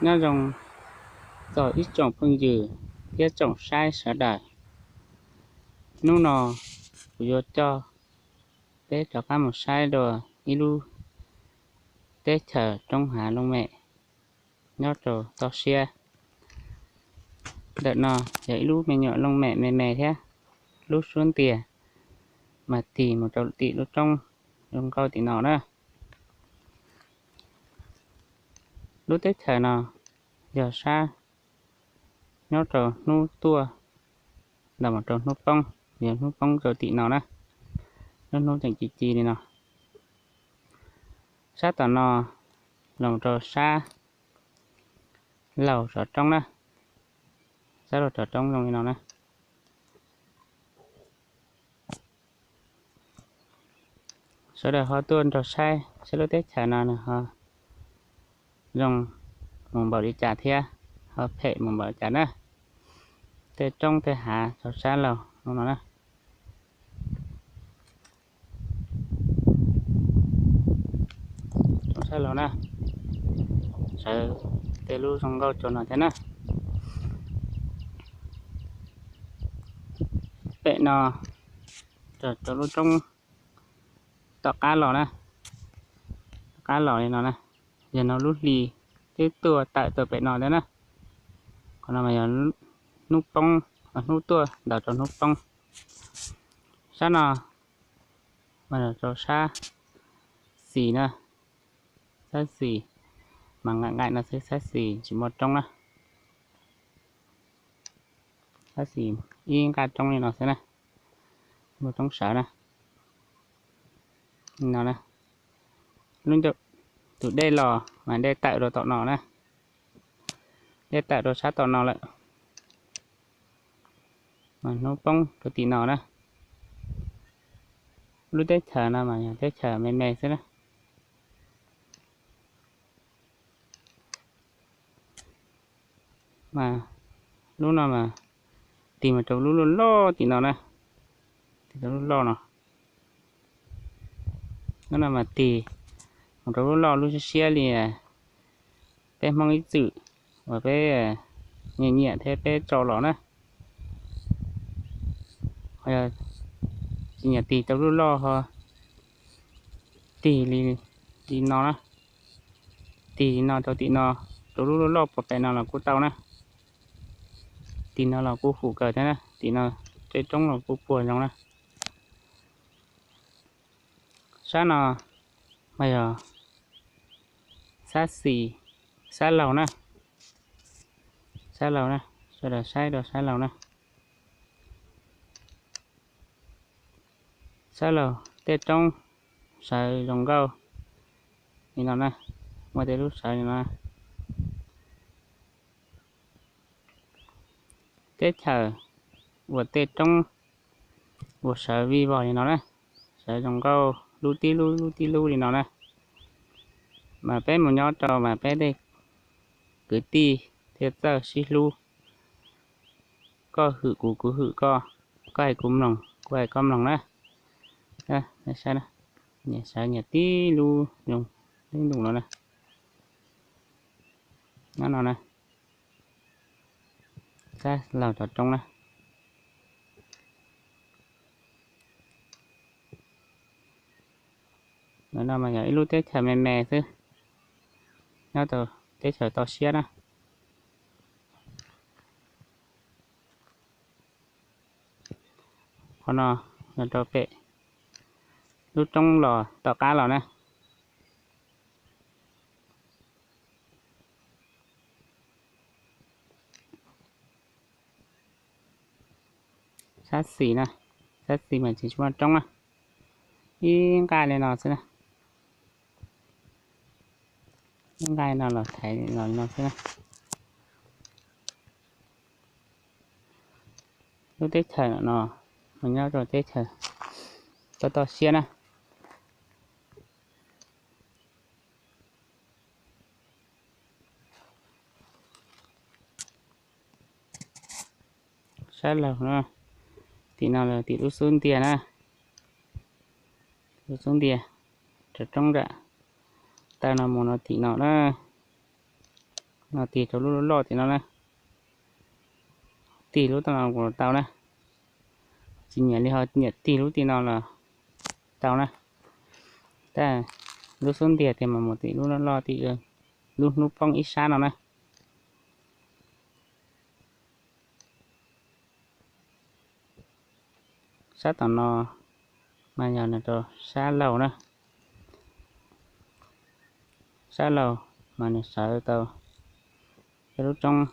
Nyob zoo txog ib tsoom phooj ywg thiab tsoom saib sawv daws. Hnub no kuv yuav coj peb rov qab mus saib dua ib lub teb chaws roob hav looj mem nyob rau toj siab. Ntawm no yog ib lub me nyuam looj mem me me thiab, lub suab ntiag mas tig mus rau tim lub roob zoo nkauj tim no na. Lub teb chaws no yog sab nyob rau hnub tuaj los mus rau hnub poob, yog hnub poob rau tim no na, lub hnub tseem ci ci li no. Sab tom no los rau sab laug tsov roob na, sab laug tsov roob zoo li no na. Sawv daws ho tuaj nrog saib saib lub teb chaws no nws ho zoo mus npaum li cas thiab ho phem mus npaum li cas na. Tej roob tej hav rau sab laug no na. Roob sab laug na, sawv tej lub zoo nkauj rau no thiab na. Pem no rau lub roob tom qab los na, tom qab los li no na, yog no lub hli twb tuaj tawm tuaj pem no thiab na. Qhov no mas yog hnub poob, hnub tuaj ntaus rau hnub poob. Sab no mas yog rau sab xis na, sab xis mas nqaim nqaim no xwb, sab xis tsis muaj roob na. Sab xis ib nqaj roob li no xwb na, muaj roob sawv na. No na, lub ncauj tus dej los mas dej tawm rau tom no na, dej tawm rau sab tom no lawm. Mas hnub poob rau tim no na. Lub teb chaws no mas yog teb chaws me me xwb na. Mas lub no mas tig mus rau lub loj loj tim no na, tig rau lub loj no. Lub no mas tig mus rau lub loj lub siab siab li peb Hmoob ib txwm uas peb nyiam nyiam thiab peb tso los na. Ho yog tsis nyiam tig rau lub loj ho tig li, li no na, tig li no rau tim no, rau lub loj loj pem no los kuj tau na. Tim no los kuj hum kawg thiab na, tim no tej roob los kuj puag zoo na. Sab no mas yog sab xis, sab laug na, sab laug na, sawv daws saib rau sab laug na. Sab laug tej roob sawv zoo nkauj li no na, muaj tej lub sawv li no. Teb chaws uas tej roob uas sawv vij vog li no na, sawv zoo nkauj lub tib lub lub tib lub li no na. Mas peb mus nyob rau mas peb tej kwv tij thiaj txawj sib hlub, koj hwm kuv kuv hwm koj, koj hais kuv mloog kuv hais koj mloog na. Saib, nyias sawv nyias tib lub zoo, tib lub no na. Nyob no na, sab laug tom roob na. Ntawm no mas yog ib lub teb chaws me me xwb, nyob rau teb chaws toj siab na. Qhov no yog rau pem lub roob los tom qab los na. Sab xis na, sab xis mas tsis muaj roob na, ib nqaj li no xwb na. Ib nqaj no los thaiv los li no xwb na. Lub teb chaws no mas nyob rau teb chaws toj toj siab na. Sab laug no, tim no los tim lub xub ntiag na, lub xub ntiag, rov roob nram taw no mus no tim no na. No tig rau lub loj tim no na. Tig lub tim no los tau na. Tsis nyiam li ho nyiam tig lub tim no los tau na. Tab lub xub ntiag tiag mas mus tim lub loj loj tim lub hnub poob ib sab no na. Sab tom no mas yog nws rau sab laug na. Sab laug mas nws sawv tau tej lub roob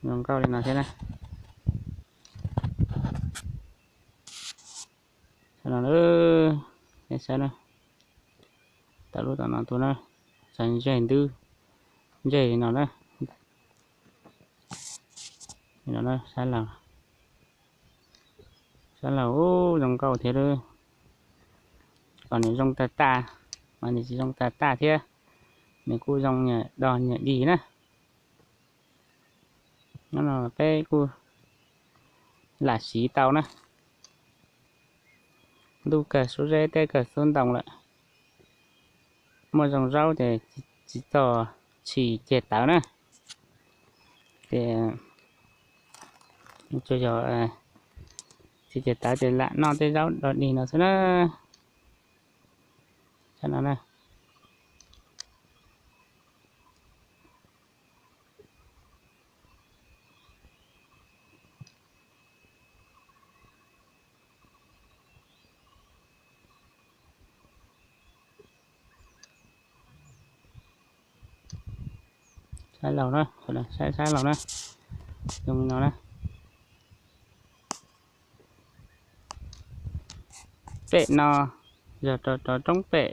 zoo nkauj li no thiab na. Sawv no, sawv no, tau lub tom no tus na, sawv ntseg ntub, ntseg li no na. Sab laug, sab laug ub zoo nkauj thiab lawm. Kom nws zoo tag tag, mas nws tsis zoo tag tag thiab, nws kuj zoo nyiam dog nyiam dig na. Nyob no peb kuj lam siv tau na. Ntuj kawg xub zeb teb kawg xub ntoo lawm. Muaj zoo zaub ces tsis txog tshis ceg tawv na. Ces tsuas yog tshis ceg tawv ces lam noj tej zaub dog dig no xwb na. Sab no na. Sab laug na, sab laug na, zoo li no na. Pem no yog rau roob pem,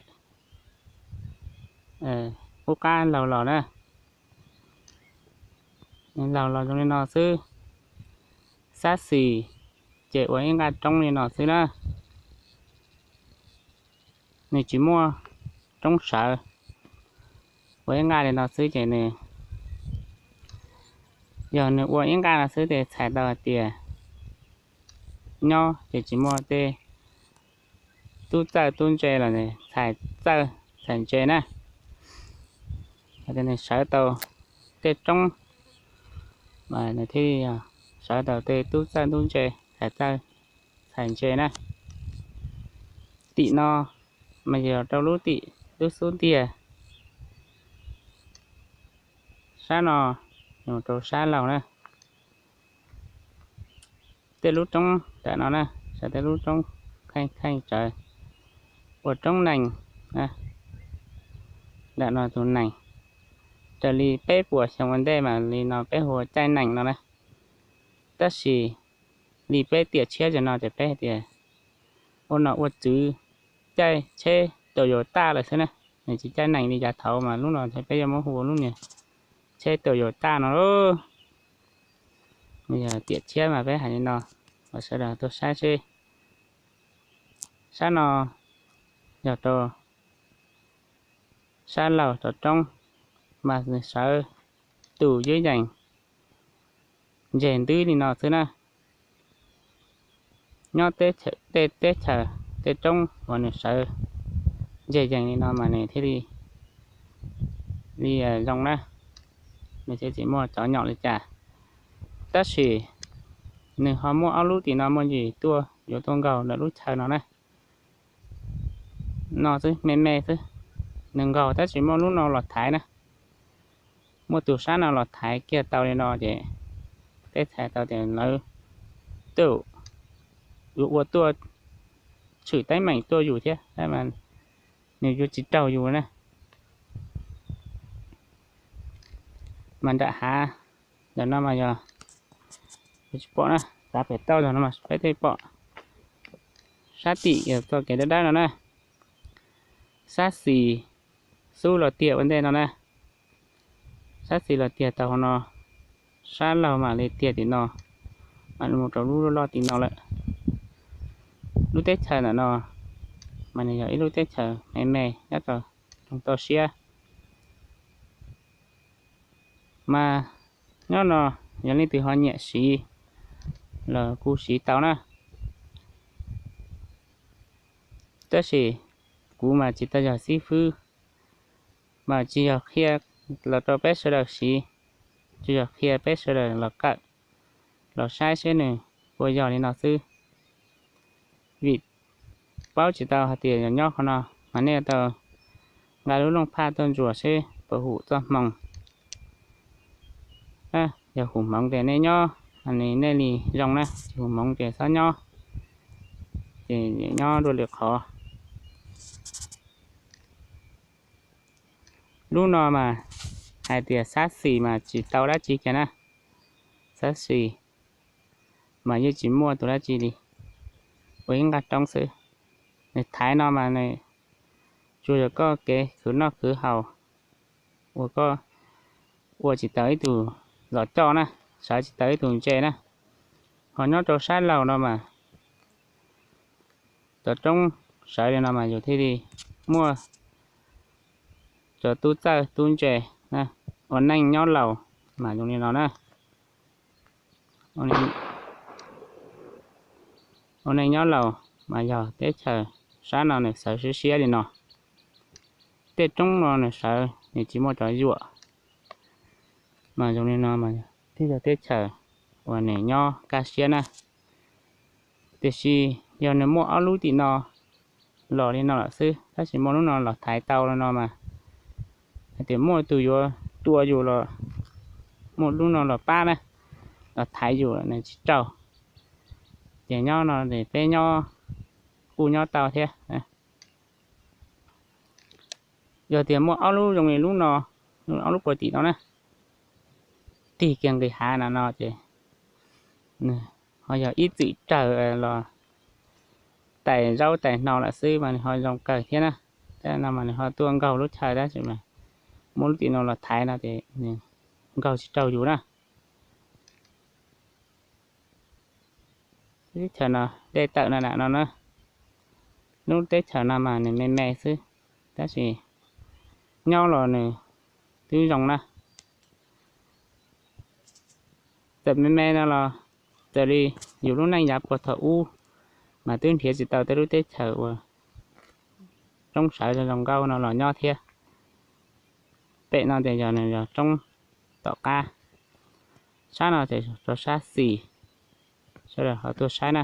ub qab laug los na. Laug los zoo li no xwb. Sab xis ces ua ib nqaj roob li no xwb na. Nws tsis muaj roob sawv, ua ib nqaj li no xwb ces nws, yog nws ua ib nqaj no xwb ces txhais tau hais tias nyob ces tsis muaj tej tub txawj tub ntse los txhais txawj txhais ntse na. Hais tias nws sawv tau tej roob mas nws thiaj li sawv tau tej tub txawj tub ntse, txhais txawj txhais ntse na. Tim no mas yog rau lub tim lub xub ntiag, sab no yog rau sab laug na. Tej lub roob nram no na, saib tej lub roob kheej kheej tsawv, ua roob nees, nram no tus nees. Raws li peb puas xyoo ua ntej mas li no peb hu ua caij nees no na. Tab sis li peb tiam tshiab tam no ces peb hais tias ua nom ua tswv caij tsheb Toyota lawm xwb na. Nws tsis caij nees li yav thaud mas lub no peb yuav muab hu ua lub niag tsheb Toyota no lauj. Yog tiam tshiab mas peb hais li no, kom sawv daws tuaj saib seb. Sab no yog rau sab laug rov roob, mas nws sawv tus ywb yees ntseg ntwb li no xwb na. Nyob tej teb chaws tej roob uas nws sawv ntseg yees li no mas nws thiaj li li zoo na, nws thiaj tsis muaj cov nyom li cas. Tab sis nws ho muaj ob lub tim no muaj ntsis tuaj yuav tuaj nkaug ntawm lub chaw no na. No xwb me me xwb, nws nkaug tab sis muaj lub no los thaiv na. Muaj tus sab no los thaiv kiag tau li no ces peb txhais tau tias lawv tuaj, yuav ua tuaj tshwm teeb meem tuaj yus thiab, nws yuav tsis raug yus na. Mas nram hav ntawm no mas yog tsis pom na, tav pem tauj no mas peb thiaj pom. Sab tim yog txoj kev dawb dawb no na, sab xis xub los tiag ua ntej no na. Sab xis los tiag tau hauv no, sab laug mam li tiag tim no, mam li mus rau lub loj tim no lawm. Lub teb chaws ntawm no mas nws yog ib lub teb chaws me me nyob rau nroog toj siab. Mas nyob no yog leej twg ho nyiam siv los kuj siv tau na. Tab sis kuv mas tsis tau yog xib fwb, mas tsis yog qhia los rau peb sawv daws siv. tsuas yog qhia peb sawv daws los kawm, los saib seb nws puas yog li no xwb. Vim paub tsis tau hais tias yog nyob qhov no mas nej tau nqa lub looj phaj tuaj ntsuas seb puas hum txoj hmoov. Yog hum hmoov ces nej nyob, nej li zoo na, tsis hum hmoov ces txhob nyob, ces nyob dua lwm qhov. Lub no mas hais tias xab xis mas tsis tau dab tsi kiag na, xab xis mas yeej tsis muaj tus dab tsi li, ua ib nqaj roob xwb. Nws thaiv no mas nws tsuas yog koj kev khwv noj khwv haus, uas koj ua tsis tau ib tug zos coj na, sawv tsis tau ib tug ntse na. Ho nyob rau sab laug no mas cov roob sawv li no mas yus thiaj li muaj cov tub txawj tub ntse ua neej nyob laus mas zoo li no na. Ua neej nyob laus mas yog teb chaws sab no nws sawv siab siab li no. Tej roob no nws sawv nws tsis muaj cov yuam mas zoo li no mas thiaj yog teb chaws uas nws nyob kaj siab na. Tiam sis yog nws muaj ob lub tim no los li no lawm xwb, tab sis muaj lub no los thaiv tau li no mas hais tias muaj tus yuav tua yus los, muaj lub no los pab na, los thaiv yus nws tsis raug. Ces nyob no ces peb nyob kuj nyob tau thiab. Yog tias muaj ob lub zoo li lub no, ob lub puag tim no na, tig kiag nqis hav na no ces ho yog ib txwm rawg los tais zaub tais hno lawm xwb mas nws ho zoo kawg thiab na. Tab no mas nws ho tuaj nkaug lub chaw tab sis mas muaj lub tim no los thaiv no ces nws nkaug tsis raug yus na. Teb chaws no dej tawm no na no na. Lub teb chaws no mas nws me me xwb, tab sis nyob los nws twb zoo na. Txawm me me no los txawm li yus lub neej yav puag thaum ub mas twb nrhiav tsis tau tej lub teb chaws uas roob sawv zoo nkauj no los nyob thiab. Pem no ces yog nws yog roob tom qab, sab no ces rau sab xis, sawv daws ho tuaj saib na.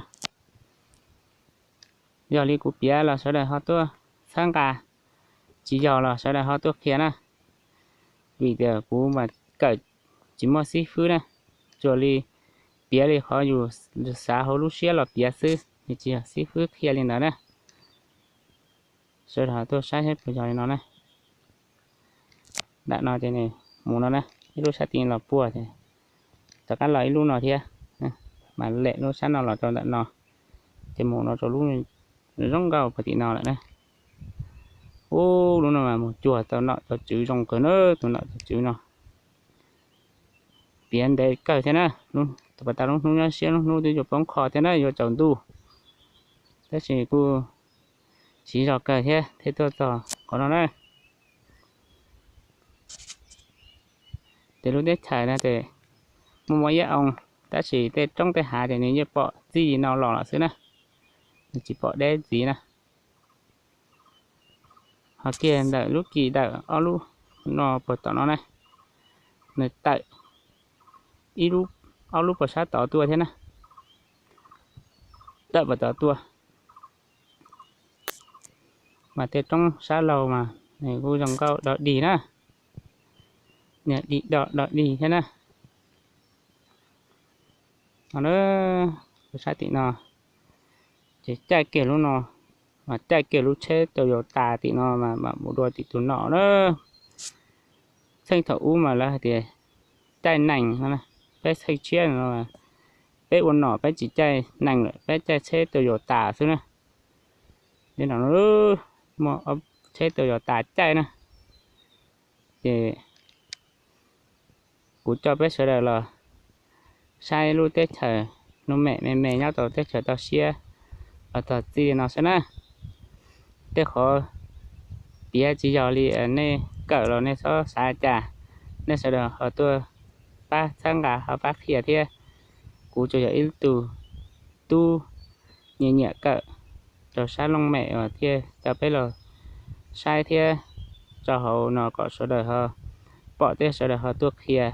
Yog li kuv piav los sawv daws ho tuaj txhawb nqa, tsis yog los sawv daws ho tuaj qhia na. Vim tias kuv mas kawm tsis muaj xib fwb na, tsuas li piav li qhov yus xav hauv lub siab los piav xwb, nws tsis yog xib fwb qhia li ntawd na. Sawv daws ho tuaj saib seb puas yog li no na. Nram no ces nws mus no na, ib lub sab tid los puag ces rov qab los ib lub no thiab, mas lem lub sab no los rau ntawm no, ces mus no rau lub zoo nkauj puag tim no lawm na. Ub, lub no mas mus cuag tau nom tau tswv zoo kawg na, tus nom tus tswv no. Piav ntev kawg thiab na, pas tas lub hnub nyob siab lub hnub twb yuav poob qho thiab na, yuav tsaus ntuj, tab sis kuj siv zog kawg thiab thiaj tuaj txog qhov no na. Ces lub teb chaws no ces muaj muaj ib oo, tab sis tej roob tej hav ces nws yeej pom txij no los lawm xwb na, nws tsis pom deb ntxiv na. Ho kiag ntawm lub kis ntawm ob lub no puag tom no na, nws tawm ib lub, ob lub puag sab tod tuaj thiab na, tawm puag tod tuaj. Mas tej roob sab laug mas nws kuj zoo nkauj dog dig na, nws dig dog dog dig thiab na. No, sab tim no ces caij kiag lub no, mas caij kiag lub tsheb Toyota tim no mas mam mus dua tim tus nom na. Txheej thaum ub mas lawv hais tias caij nees no, peb txheej tshiab no, peb ua nom peb tsis caij nees lawm, peb caij tsheb Toyota xwb na. Li no, muaj tsheb Toyota caij na, ces kuv coj peb sawv daws los saib lub teb chaws nuj mem me me nyob rau teb chaws toj siab los txog txij li no xwb na. Tej qhov piav tsis yog li nej kawm los nej txhob xav cas, nej sawv daws ho tuaj pab txhawb nqa ho pab qhia thiab. Kuv tsuas yog ib tug tub nyiam nyiam kawm rau sab looj mem uas thiaj coj peb los saib thiab tso hauv no kom sawv daws ho pom thiab sawv daws ho tuaj qhia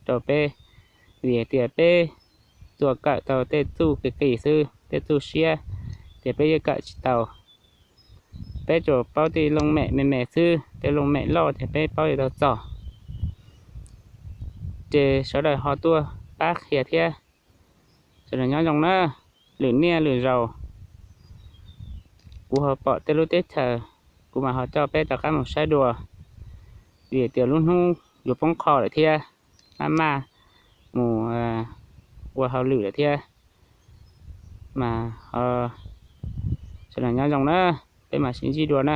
rau peb, vim tias peb tsuas kawm tau tej txuj qis qis xwb, tej txuj siab ces peb yeej kawm tsis tau. Peb tsuas paub tej loo mem me me xwb, tej loo mem loj ces peb paub tsis tau txog. Ces sawv daws ho tuaj pab qhia thiab. Sawv daws nyob zoo na, lwm niaj lwm zaus kuv ho pom tej lub teb chaws, kuv mam ho coj peb rov qab mus saib dua, vim tias lub hnub yuav poob qho lawm thiab, maj maj mus ua hauj lwm lawm thiab. Mas ho sawv daws nyob zoo na, peb mam sib ntsib dua na.